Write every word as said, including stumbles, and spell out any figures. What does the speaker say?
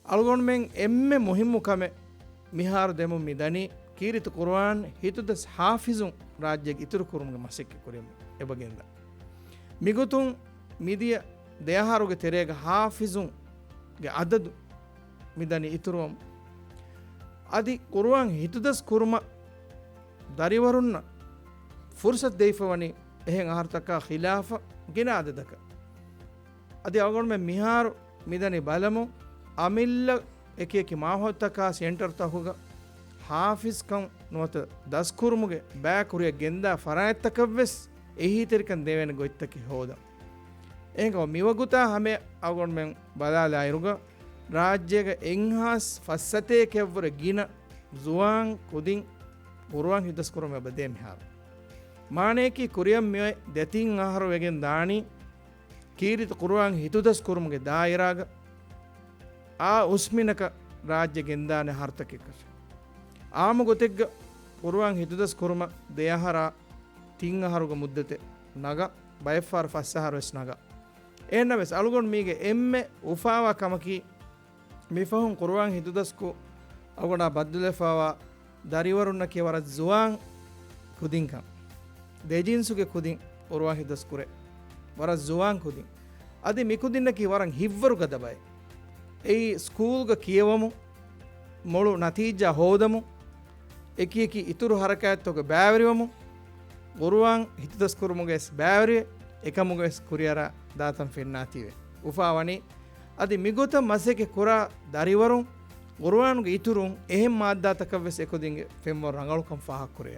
އަޅުގަނޑުމެން އެންމެ މުހިއްމު ކަމެއް މިހާރު ދެމުން މި ދަނީ، ކީރިތި ޤުރުއާން ހިތުދަސް ޙާފިޒުން ރާއްޖޭގެ އިތުރު ކުރުމުގެ މަސައްކަތް ކުރިޔަށް އެބަ ގެންދާ. މިގޮތުން މިދިޔަ ދެއަހަރުގެ ތެރޭގަ ޙާފިޒުންގެ އަދަދު މި ދަނީ އިތުރުވަމުން. އަދި ޤުރުއާން ހިތުދަސް ކުރުމަށް ދަރިވަރުންނަށް ފުރުޞަތު ދެވިފަ ވަނީ އެހެން އަހަރުތަކާ ޚިލާފަށް ގިނަ އަދަދަކަށް. އަދި އަޅުގަނޑުމެން މިހާރު މިދަނީ ބަލަމުން، އަމިއްލަ އެކި އެކި މާހައުލުތަކާ ސެންޓަރުތަކުގަ ޙާފިޒްކަން ނުވަތަ ދަސްކުރުމުގެ ބައި ކުރިއަށް ގެންދާ ފަރާތްތަކަށްވެސް އެހީތެރިކަން ދެވޭނެ ގޮތްތަކެއް ހޯދަން. އެހެންކަމުން މިވަގުތާ ހަމަ އަޅުގަނޑުމެން ބަލާލާއިރުގަ، ރާއްޖޭގަ އެއްހާސް ފައްސަތޭކައަށްވުރެ ގިނަ ޒުވާން ކުދިން ޤުރުއާން ހިތުދަސް ކުރުމަށް އެބަދޭ މިހާރު. މާނަޔަކީ ކުރިއަށް މިއޮތް ދެތިން އަހަރު ވެގެން ދާނީ، ކީރިތި ޤުރުއާން ހިތުދަސް ކުރުމުގެ ދާއިރާގަ އާ އުސްމިނަކަށް ރާއްޖެ ގެންދާނެ އަހަރުތަކެއްކަށެ. އާއްމު ގޮތެއްގަ ޤުރުއާން ހިތުދަސް ކުރުމަށް ދެ އަހަރާ ތިން އަހަރުގެ މުއްދަތެއް ނަގާ، ބައެއްފަހަރު ފަސް އަހަރު ވެސް ނަގާ. އެހެންނަމަވެސް، އަޅުގަނޑު މީގެ އެންމެ އުފާވާ ކަމަކީ، މިފަހުން ޤުރުއާން ހިތުދަސްކޮށް އަޅުގަނޑާ ބައްދަލުވެފަވާ ދަރިވަރުންނަކީ ވަރަށް ޒުވާން ކުދިންކަން. ދެ ޖިންސުގެ ކުދިން ޤުރުއާން ހިތުދަސް ކުރޭ. ވަރަށް ޒުވާން ކުދިން. އަދި މި ކުދިންނަކީ ވަރަށް ހިތްވަރު ގަދަ ބައެއް. އެއީ ސްކޫލްގަ ކިޔެވަމުން، މޮޅު ނަތީޖާ ހޯދަމުން، އެކި އެކި އިތުރު ހަރަކާތްތަކުގަ ބައިވެރިވަމުން، ޤުރުއާން ހިތުދަސްކުރުމުގަވެސް ބައިވެރިވެ، އެކަމުގަވެސް ކުރިއަރާ ދާތަން ފެންނާތީވެ. އުފާވަނީ، އަދި މިގޮތަށް މަސައްކަތް ކުރާ ދަރިވަރުން ޤުރުއާނުގެ އިތުރުން އެހެން މާއްދާތަކަށްވެސް އެކުދިންގެ ފެންވަރު ރަނގަޅުކަން ފާހަގަކުރޭ.